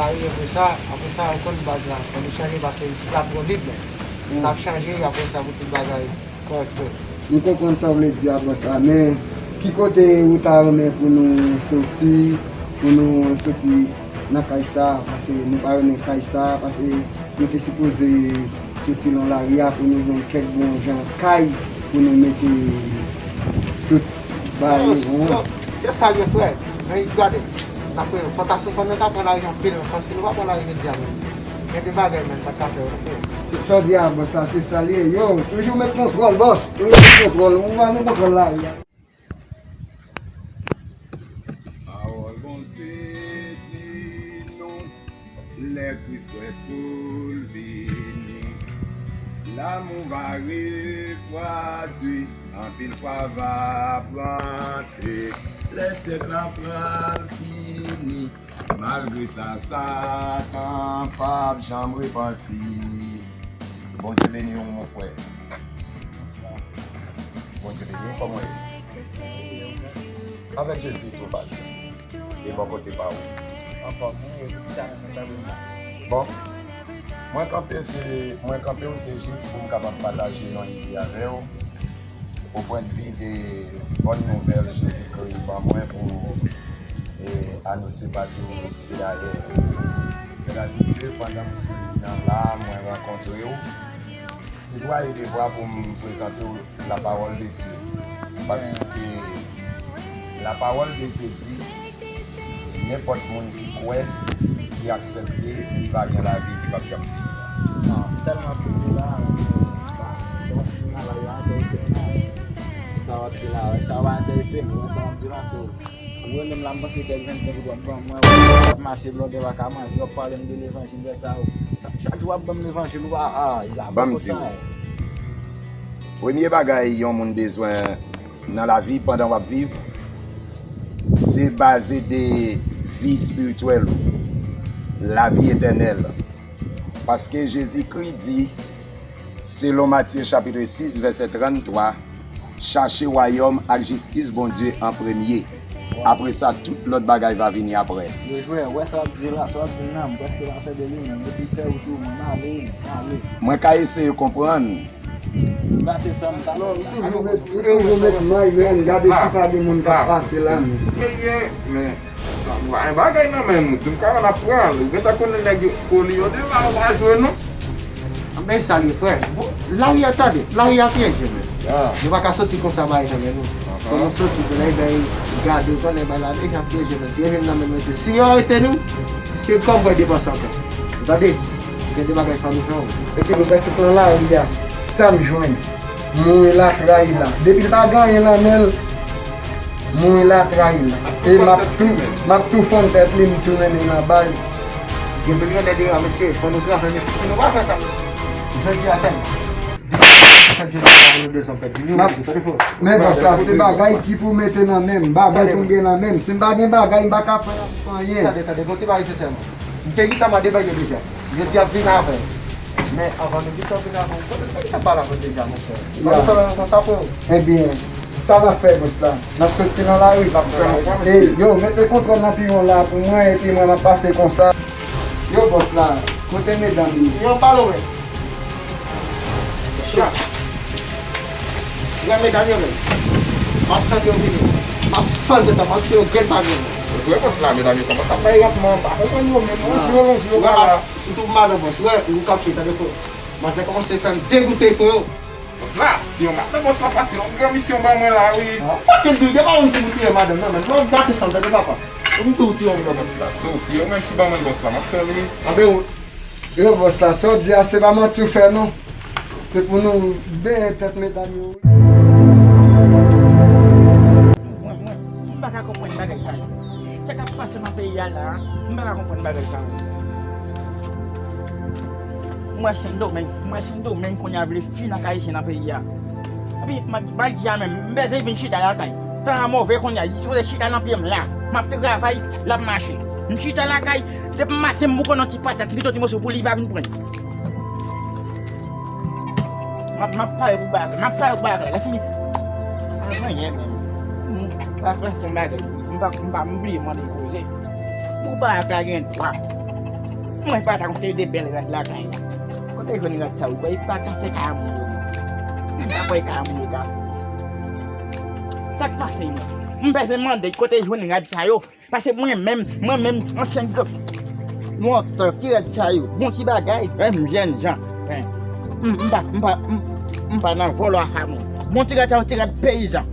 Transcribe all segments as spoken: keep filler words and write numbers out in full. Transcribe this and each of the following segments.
Apre sa, apre sa, ou konn baz la, fò nou chanje, paske isit la twò vid, men. N ap chanje, apre sa, pou tout bagay kòrèk, frè. M konprann sa w vle di a, bòs la, men ki kote ou ta renmen pou nou soti, pou nou soti nan kay sa, paske nou pa renmen kay sa, paske nou te sipoze soti nan lari a pou nou jwenn kèk bon jan kay pou nou mete tout bagay yo. Se sa l ye, frè. Men gade, n ap rele fantastik, fò nou ta pran lari anpil, men si nou pa pran lari jodi a, men gen de bagay, men, n pa t ka fè yo, frè. Se sa w di a, bòs la, se sa l ye. Yo, toujou met kontwòl, bòs. Toujou met kontwòl. Ou pa gen kontwòl lari a. Pawòl Bondye di nou, lè Kris prè pou l vini, lanmou va refwadi, anpil fwa va plante, lè syèk la pral fini. Malgre sa, Satan p ap janm repanti. Bondye beni w, mon frè. Bondye beni w, kòman w ye? Avèk Jezi, tou va byen. E bò kote pa ou? Anfòm, wi, e tout sa nan sa wi. Bon, mwen kanpe se, mwen kanpe w se jis pou m kapab pataje yon ide avè w. O pwennvi de bòn nouvèl Jezikri ban mwen pou, e, anonse pa tou ti ayè. Sèvitè Dye, pandan m sou liy nan la, mwen rankontre w. Se dwa e devwa pou m prezante w lapawòl de Dye. Paske lapawòl de Dye di, nenpòt moun ki kwè, ki aksepte, li va gen lavi ki p ap janm fini. Non, m tèlman touche la, bon, bon, nan la, yo, sa w ap di la, sa w ap di la, se mwen, sa w ap di la, se ou. Ou wè, menm la, m panse kèk vennsenk goud w ap ban mwen, w ap mache, blòdè pa ka manje, w ap pale m de levanjil, lè sa, sa, chak jou w ap ban m levanjil, ou pa, a, a, la, ban m di w. Premye bagay yon moun bezwen nan lavi pandan w ap viv, se baze de vi espirityèl ou, lavi etènèl. Paske Jezikri di, selon Matye chapit sis, vèsè tranntwa, chache wayòm ak jistis Bondye an premye. Apre sa, tout lòt bagay va vini apre. Yo jwe, wè sa w ap di la, sa w ap di la, m prèske pa fè de li menm. Epi sè ou tou, mwen ale, mwen ale. Mwen ka eseye konprann. Bate sa m ta. Non, ou toujou met, ou toujou met may yo, gade si pa gen moun k ap pase la, men. Ye, ye, men, sa, mwen, bagay nan men nou, di m kòman n ap pran l, ou gentan konnen nèg yo, koli yo devan, ou pa jwe non. Anben, sa l ye, frè. Bon, lari a, tande, lari a pyeje, men. Nou pa ka soti konsa bay nan men nou. Fò nou soti, pou nèg bay gade, ou konnen bay la deja pyeje, men. Si yo jwenn nan men nou, se si yo arete nou, se kòb mwen depanse ankò. Ou tande? Gen de bagay fò nou fè, wi. Epi nou prèske pran lari a, sa m jwenn. Mouri la trayi la. Depi l pa gen anyen nan men l, mouri la trayi la. E m ap tou, m ap tou fann tèt li, m tou mennen nan baz. Gen milyon de dola, mesye, fò nou travay, mesye. Si nou pa fè sa, jodi a sèlman. Fèt jodi a, nou bezwen fè di nou, tande fò. Men bòs la, se bagay ki pou mete nan men m, bagay pou m gen nan men m. Si m pa gen bagay, m pa ka fè anyen. Tande, tande, gon ti bagay sensèman. M te gentan mande bagay deja. Jodi a vin avè l. Men anvan nou gentan vin avè l, kote nou te gentan pale avè l deja, monchè? Sa nou fè menm konsa, frè? Ebyen, sa n ap fè, bòs la? N ap soti nan lari. N ap fè yon pran, mesye. Yo, mete kontwòl nan piwon la pou mwen, epi mwen, m ap pase konsa. Yo, bòs la, kote medam yo? Yo, pale w, men. Chak. Gen medam yo menm. M ap tann yo vini. M ap fann tèt, m ap kite yo grenn pa grenn. Ou vre bòs la, medam yo kòmanse ap bay rantman, m pa konprann yo menm, lonje yo, lonje yo pa la. Sitou pou madan bòs, wè, ou kapche, tande frè. Manzè kòmanse fè m degoute, frè. Bòs la, si yon madan bòs la pase yon gran misyon ban mwen la, wi. Fòk ke l di w, gen pa yon ti bouti madanm nan, men. Mwen gate sa, tande papa. Ou m tou ti yon bòs la, so, se yo menm ki ban mwen bòs la, m ap fè l, wi. Anben, Yo, bòs la, sa w di a, se pa manti w fè, non. Se pou nou benyen tèt medam yo, wi. Mwen, mwen, m pa ka konprann bagay sa yo. Sa k ap pase nan peyi a la, m pa ka konprann bagay sa yo. M wè Sendomeng, m wè Sendomeng kounye a vle fin ak Ayisyen nan peyi a. Epi, m ap di a menm, m bezwen vin chita lakay. Tan an move kounye a, li sipoze chita nan pye m la. M ap travay, l ap mache. M chita lakay, depi maten m bouke nan ti patat, m kite yon ti moso pou li pa vin pran. M ap, m ap pare pou bagay, m ap pare pou bagay. Lè fini, pa gen anyen menm. M pa fè yon bagay, m pa, m pa, m bliye mande koze. Pou bagay la gen dwa. Mwen pa ta yon seri de bèl rad lakay la. Kote jwenn rad sa yo? Bòy pa kase kay a moun yo. Mwen pa kwè kay a moun yo kase. Sa k pase menm? M bezwen mande kote jwenn rad sa yo. Paske mwen menm, mwen menm, ansyen granmoun, ti rad sa yo, bon ti bagay, menm jèn jan. M, m pa, m pa, m, m pa nan vòlò a fanmi. Bon ti rad sa yo, ti rad peyizan.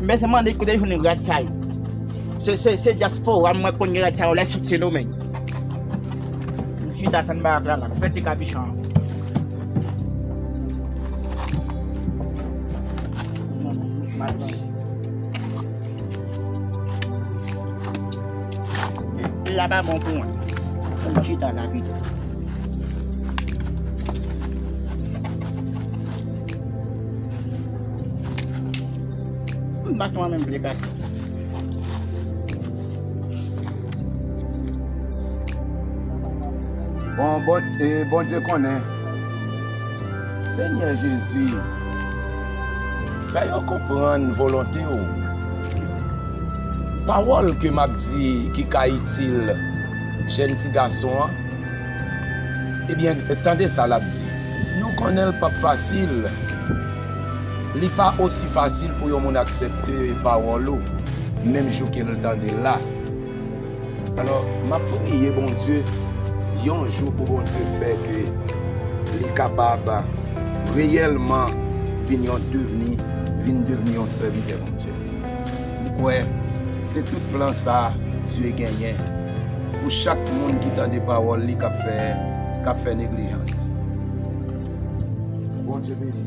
M bezwen mande kote jwenn rad sa yo. Se, se, se dyaspora mwen konn gen rad sa yo, lè sot Sendomeng. M chita tann bagay la, la, fè ti kabichon an. Li la pa bon pou mwen. Pou m chita la pito. M pa twa menm vle pase. Bon, bon, e, Bondye konnen. Senyè Jezi, fè yo konprann volonte w. Pawòl ke m ap di ki ka itil jèn ti gason an, ebyen, tande sa l ap di. Nou konnen l p ap fasil. Li pa osi fasil pou yon moun aksepte pawòl ou, menm jou ke l tande l la. Alò, m ap priye Bondye, yon jou pou Bondye fè ke li kapab reyèlman vin yon devni, vin devni yon sèvitè Bondye. M kwè se tout plan sa Dye genyen pou chak moun ki tande pawòl li k ap fè, k ap fè neglijans. Bondye beni.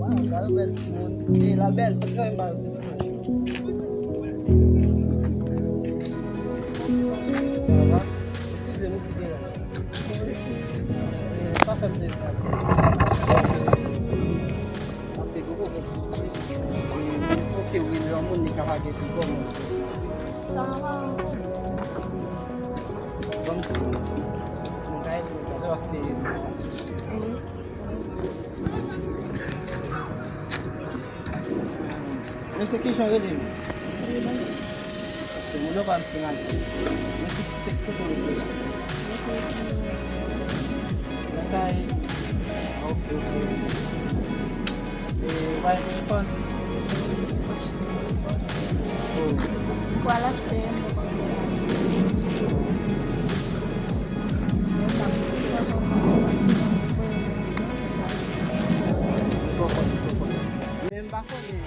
Waw, gade bèl timoun. E, la bèl, tout kare m pa yo se timoun. Sa va? Eskize nou kite la. E, sa fè m plezi. Sa fè gogo. E, ok, wi, lè yon moun li ka pale pi fò, men. Sa va? Bon, nou ka ede nou, paske Mesye, kijan w rele menm? Paske moun yo pa m se Nadi. Mwen se se kote w rete la. Lakay. Ah, ok, ok. E, w pa gen telefòn? Oh. Ou al achte yon. Men m pa konnen.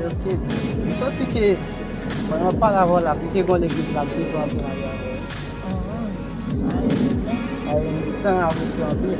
Ok. M santi ke pandan w ap pale avè w la, si te gen yon legliz la, m te tou ap vin avè w. Ay, m tan apresye anpil.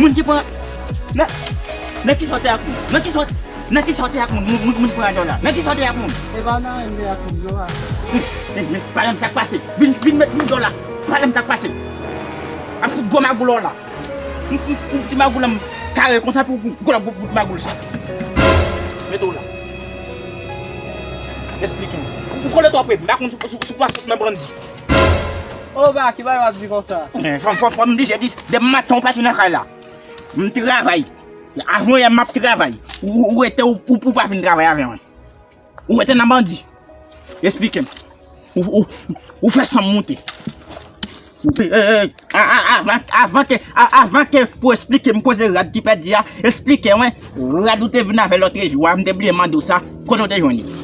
Moun ki pran, nan, nan ki sa w te ak moun? Nan ki sa w, nan ki sa w te ak moun? Moun, moun, moun pran dòla. Nan ki sa w te ak moun? E pa nan anyen m te ak moun yo a. Men, men, men, pale m sa k pase. Vin, vin met moun dòla. Pale m sa k pase. Ap fout gwo magoul w la. M, m, m, ti magoul la, m kare konsa pou gwo, gwo, gwo, gwo magoul sa. Mete w la. Esplike m. Ou, ou kole twò pre. M pa konn si, si, si w pa sot nan bandi. Oba, ki bagay w ap di konsa? Men, fò, fò, fò m blije di, depi maten w pati nan kay la. M travay. Avan yè m ap travay. Ou, ou rete, ou, ou, ou pa vin travay avè mwen. Ou rete nan bandi. Esplike m. Ou, ou, ou fè san m moute. Ou, e, e, e, a, a, avan, avan ke, a, avan ke pou esplike m koze rad ki pèdi a, esplike mwen, rad ou te vin avè lòtrejou a, m te bliye mande w sa, kote w te jwenn li?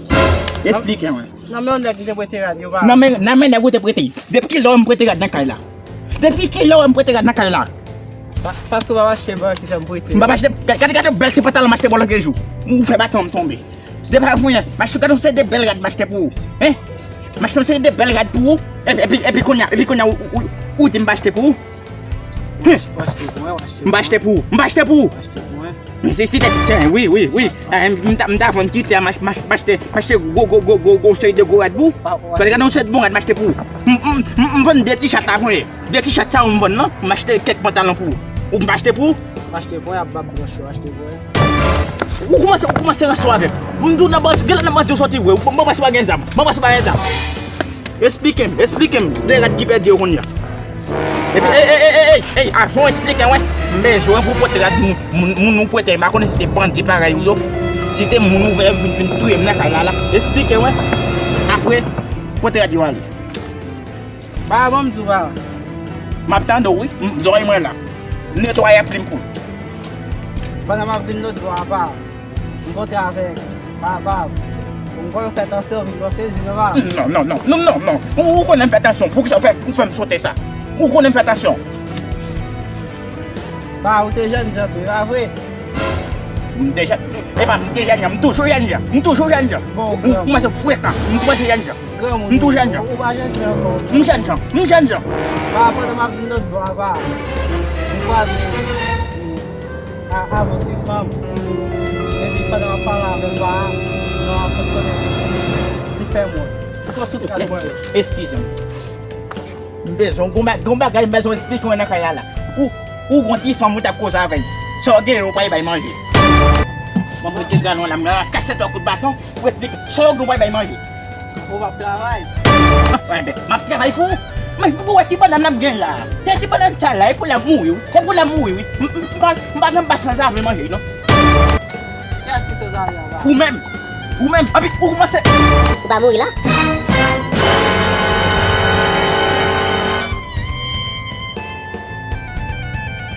Esplike mwen. Nan men yon nèg m te prete rad yo, pa. Nan men, nan men nèg ou te prete. Depi kilè w wè m prete rad nan kay la? Depi kilè w wè m prete rad nan kay la? Pa, paske w pa achte ban ki fè m prete. M pa achte, gade, gade, gade bèl ti pantalon m achte ba w lòtrejou. Ou fè baton m tonbe. Depi avanyè, m achte, gade yon seri de bèl rad m achte pou ou. Hein? M achte yon seri de bèl rad pou ou. Epi, epi, epi kounye a, epi kounye a, ou, ou, ou, ou di m pa achte pou ou. Hein? M pa achte pou mwen, w achte pou ou. M pa achte pou ou. M pa achte pou ou. Men si, si te, wi, wi, wi. Eh, m ta, m ta vann ti tè, m ach-, m ach-, m achte, m achte gwo, gwo, gwo, gwo, gwo seri de gwo rad pou ou. Gade, gade yon seri de bon rad m achte pou ou. M, m, m, m vann de ti chat avanyè. De ti chat sa yo m vann nan, m achte kèk pantalon pou ou. Ou m pa achte pou ou? M achte pou mwen, ap bab branch yo, achte pou mwen. Ou kòmanse, ou kòmanse ranse avè m. M di w nan bandi, genlè nan bandi w soti vre. Ou, ban m wè si w pa gen zam. Ban m wè si w pa gen zam. Esplike m, esplike m. De rad ki pèdi yo kounye a. Epi, ey, ey, ey, ey, ey, avan w esplike m, wè. M bezwen pou w pote rad moun, moun, moun ou prete. M pa konnen si se bandi parèy ou yo. Si se moun ou vle vin, vin touye m nan kay la, la. Esplike m, wè. Apre, pote rad yo ale. Ba, ban m di w, ba. M ap tande w, wi. M, zòrèy mwen la. M netwaye ak plim pou w. Pandan m ap vin lòt bò a, ba, m kontre avèk ba, ba. M kwè w fè tansyon, vin pran sezi, non, ba. Non, non, non, non, non, non. Ou, ou konnen m fè tansyon. Poukisa w fè, ou fè m sote sa? Ou konnen m fè tansyon. Ba, ou te jènjan tou, e pa vre? M te jèn, epa, m te jènjan, m toujou jènjan, m toujou jènjan. Bon, ou kòmanse frekan, m kòmanse jènjan. M tou jènjan. Ou pa jènjan ankò. M jènjan, m jènjan. Pa pandan m ap vin lòt bò a, pa. M kwaze a, avèk ti fanm. Epi pandan m ap pale avè l, pa, nan sot kote li fè mwen. Li fè tout rad mwen yo. Eskize m. M bezwen, gon ba-, gon bagay m bezwen esplike w nan kay la, la. Ou, ou gon ti fanm ou t ap koze avè l. Sa w genyen, ou pa bay manje. Mwen mete galon la, m lakase twa kout baton. Pou esplike, sa w gen w pral bay manje? Ou p ap travay? Ah, enben, m ap travay pou ou. Men, ou wè ti bannann n ap gen la. Se ti bannann sa la, e pou l ap mouri, wi. Se pou l ap mouri, wi. M, m, m pa, m pa nan ba sanzave manje, non. Kiyès ki sanzave anba? Ou menm. Ou menm. Anpi, ou kòmanse. Ou pa mouri la?